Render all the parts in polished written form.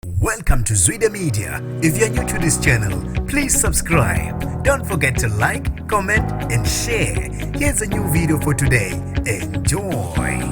Welcome to Zwida Media. If you're new to this channel, please subscribe. Don't forget to like, comment, and share. Here's a new video for today. Enjoy.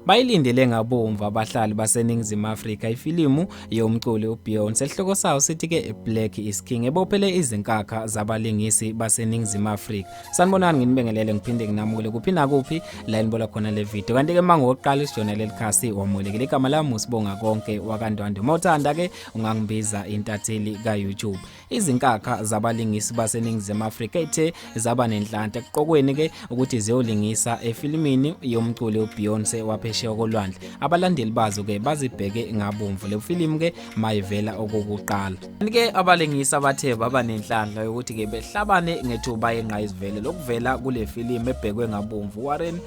Bayilindele ngabomvu abahlali baseNingizimu Afrika ifilimu yomculi uBeyonce esihloko sayo sithi ke Black is King ebophele izinkakha zabalingisi baseNingizimu Afrika. Sanibonani, nginibingelele ngiphinde nginamukele kuphi nakuphi la enibola khona le video. Kanti ke mangoqala isijona leli khasi wamulekile, igama lami uSibonga Konke wakaNdwandwe. Mawuthanda ke ungangibiza intatheli ka YouTube. Izinkakha zabalingisi baseNingizimu Afrika ethe zaba nenhlanhla ekuqokweni ke ukuthi ziyolingisa efilimini yomculi uBeyonce waphesheya kolwandle. Abalandeli bazo ke bazibheke ngabomvu le filimu ke mayivela okokuqala. Ke abalingisi abathe baba nenhlanhla yokuthi ke behlabane ngethuba yengqayizivele lokuvela kule filimu ebhekwe ngabomvu, Warren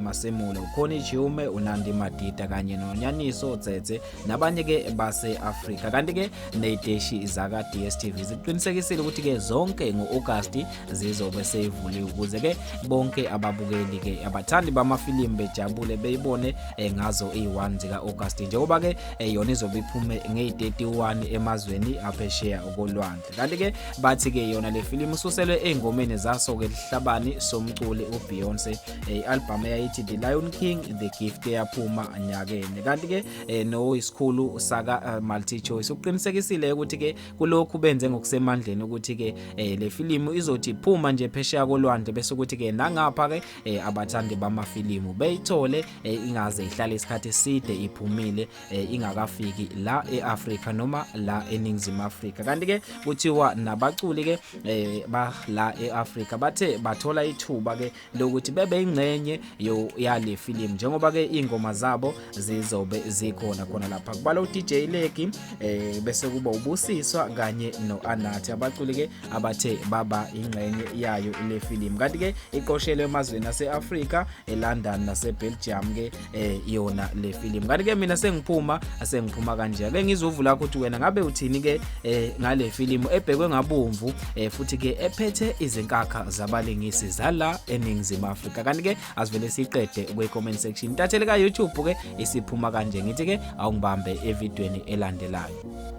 Masemola, uConnie Chiume, uNandi Madida kanye noNyaniso Tsetse nabanye ke base-Afrika. Kanti ke neziteshi zaka DStv ziqinisekisile ukuthi ke zonke ngo-August zizobe seyivuliwe ukuze ke bonke ababukeli ke abathandi bamafilimu bejabule beyibone ngazo i-1 zika-August, njengoba ke yona izobe iphume ngeyi-31 emazweni aphesheya kolwandle. Kanti ke bathi ke yona le filimu isuselwe ey'ngomeni zaso ke lihlabani somculi uBeyonce, i-album eyayithi The Lion King The Gift eyaphuma nyakene. Kanti ke noyisikhulu saka MultiChoice uqinisekisile ukuthi ke kulokhu benze ngokusemandleni ukuthi ke le filimu izothi iphuma nje phesheya kolwandle bese ukuthi ke nangapha ke abathandi bamafilimu beyithole, ingaze ihlale isikhathi eside iphumile ingakafiki la eAfrika noma la eNingizimu Afrika. Kanti ke kuthiwa nabaculi ke ba la eAfrika bathe bathola ithuba ke lokuthi bebe ingxenye yale film, njengoba ke ingoma zabo zizobe zikhona khona lapha. Kubala uDJ Legi, bese kuba uBusiswa kanye noAnathi, abaculi ke abathe baba ingxenye yayo le film. Kanti ke iqoshelwe emazweni aseAfrika, eLondon naseBelgium ke yona le film. Kanti ke mina sengiphuma kanje, ake ngizovula ukuthi wena ngabe uthini ke ngale film ebhekwe ngabomvu, futhi ke ephethe izinkakha zabalingisi zala eNingizimu Afrika. Kanti ke asivele siqede kwe comment section. Intatheli ka YouTube ke isiphuma kanje, ngithi ke awungibambe evidweni elandelayo.